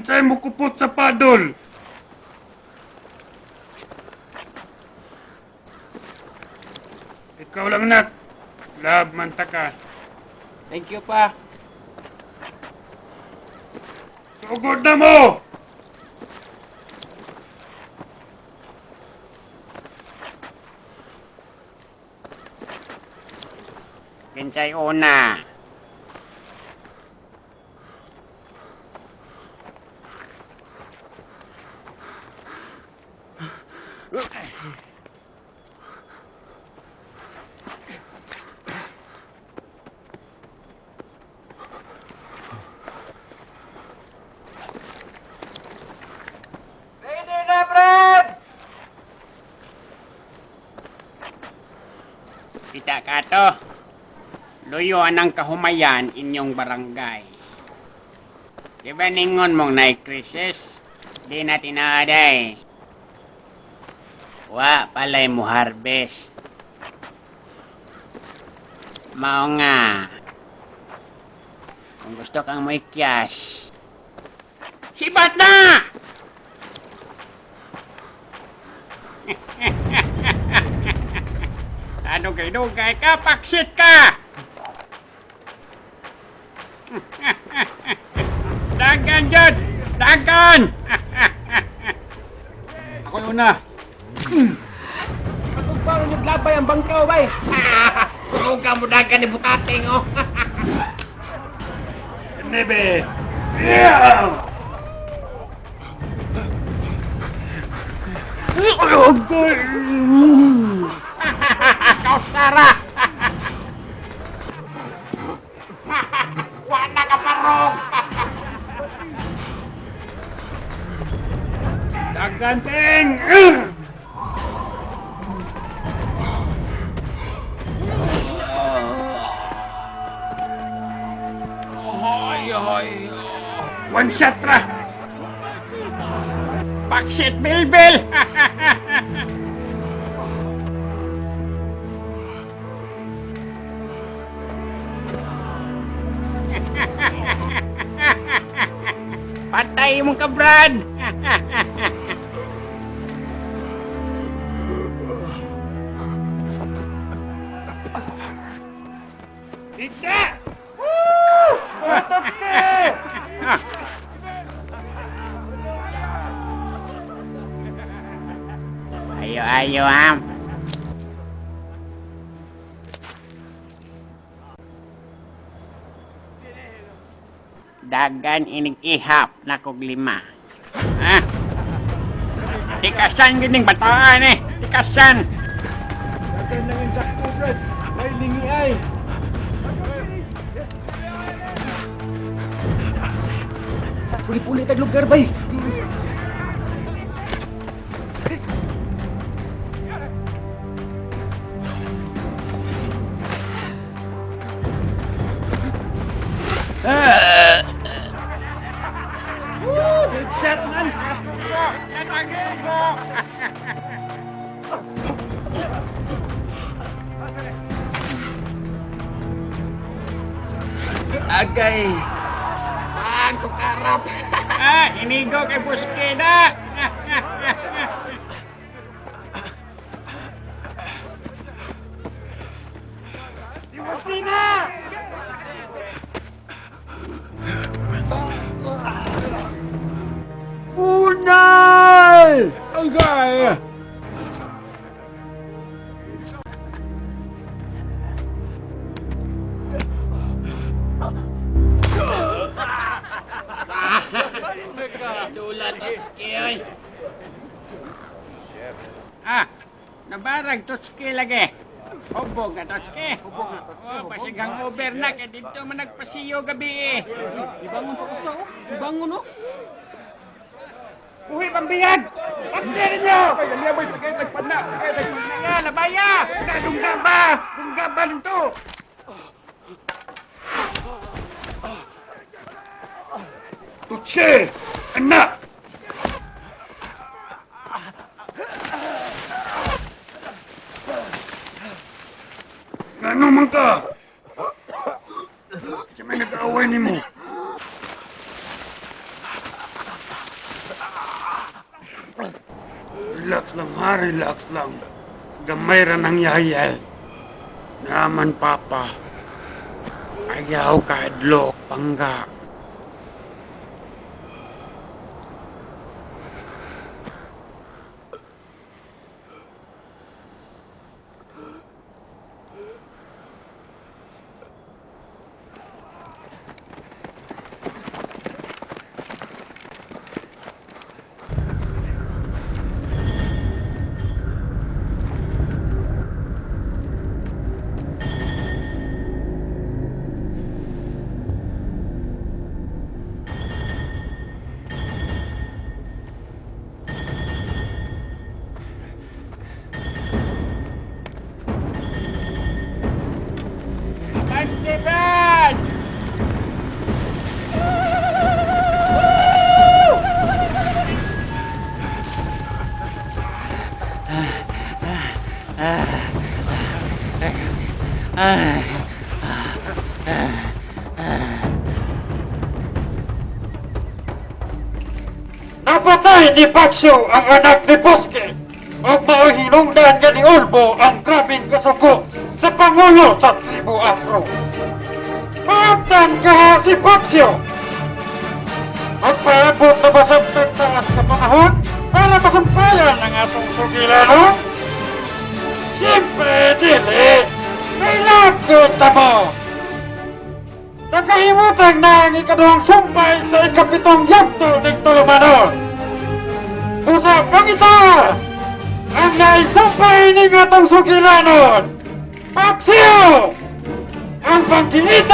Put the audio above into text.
Unsay mo kupot sa padol? Ikaw lang, nak. Love man ta ka. Thank you, pa. Sugod na mo! Kinsay una. Ready na, Brad! Kita ka to. Luyo anang kahumayan inyong barangay. Di ba ningon mong naay krisis? Di na tinaday. Wa palay mo harvest. Mao nga. Kung gusto kang moikyas, sibat na! Ano kay dugay ka, paksit ka! Dagan jud! Dagan! Ako yung una. Pagpagparo naglabay ang bangkaw, bay! Kuruga mo dagan ni Butating, oh! Nebe! Yeah! Kausara! Wala ka parog! Dagan, ting! One shot ra! Paksit bilbil! Patay mo ka, Brad! Ika! Ayo, ayo, ha? Dagan inig ihap na kog lima. Ha? Tikasan gining bataan eh. Tikasan. Dagan lang ang sakto, Brad. May lingi ay. Puli-puli tag lugar, bay! Headshot man! Agay! Ang sukarap! Ah, inigo kay Buskida. Iwasina! Unal! Agay! Dula Totski oy. Ah, nabarag Totski lagi. Hubog na Totski. Hubog na Totski. Oh, basig hangover na kay dito man nagpasiyo gabi eh. Ibangon pa ko sa oh. Ibangon oh. Uwi pambiyag! Pagdi ninyo! Ay, aliyabay, tagay tagpadna! Tagay tagpadna! Ya, labaya. Dungga ba? Dungga ba dito? Tutsi! Anak! Ngano man ka? Sa may nag-aaway nimo. Relax lang ha, relax lang. Gamay ra nang yayal. Naman, Papa. Ayaw kaadlok, pangga. Abante, Brad! Napatay ni Paccio ang anak ni Bosque ug mao'y hinungdan nga ni Olbo ang grabeng kasuko sa Pangulo sa Tribo Afro. Maamtan ka si Paccio! Magpaabot na ba sa taas sa panahon para masampayan ang atong sugilanon? Siyempre, dili! May lagot ta mo! Nakahimutang na ang ikaduhang sumpay sa ikapitong yugto ng tulumanon. Busa pangita! Ang naisumpay ning atong sugilanon! Paksiw! Ang panggiitan!